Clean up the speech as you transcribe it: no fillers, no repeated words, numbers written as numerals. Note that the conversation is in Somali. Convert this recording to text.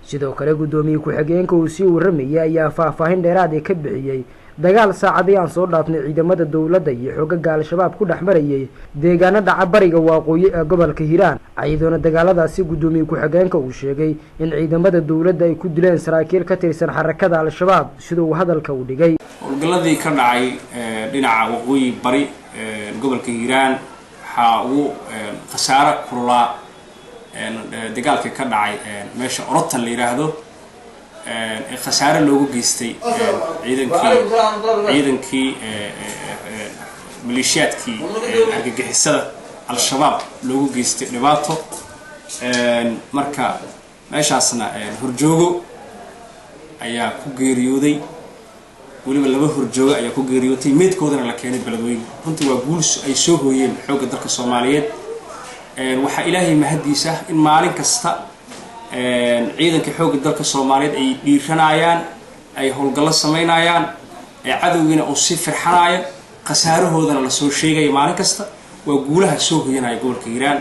Sidoo kale, guddoomiye ku-xigeenka uu sii warramayay ayaa faahfaahin dheeraad ee ka bixiyey dagaal saacadii aan soo dhaafnay ciidamada dowladda iyo xoogaga Al-Shabaab ku dhex marayay deegaano dhaca bariga waqooyi ee gobolka Hiiraan, iyadoona dagaaladaasi guddoomiye ku-xigeenka uu sheegay in ciidamada dowladda ay ku dileen saraakiil ka tirsan xarakada Al-Shabaab, sida uu hadalka u dhigay. Howlgalladii ka dhacay dhinaca waqooyi bari gobolka Hiiraan waxaa ugu khasaaro kululaa dagaalkii ka dhacay meesha Orotan la yidhaahdo ee khasaare loogu geystay ciidankii maleeshiyaadkii argagixisada Al-Shabaab loogu geystay dhibaato. Marka meeshaasna horjoogo ayaa ku geeriyooday, weliba laba horjoogo ayaa ku geeriyootay, meydkoodana la keenay Beledweyne. Runtii waa guul ay soo hooyeen xoogga dalka Soomaaliyeed. Waxaa Ilaahay mahaddiisa in maalin kasta ciidanka xoogga dalka Soomaaliyeed ay dhiiranayaan, ay howlgallo samaynayaan, ee cadowgiina uu si firxanayo, khasaarahoodana lasoo sheegaya maalin kasta. Waa guulaha soo hoyanaya gobolka Hiiraan.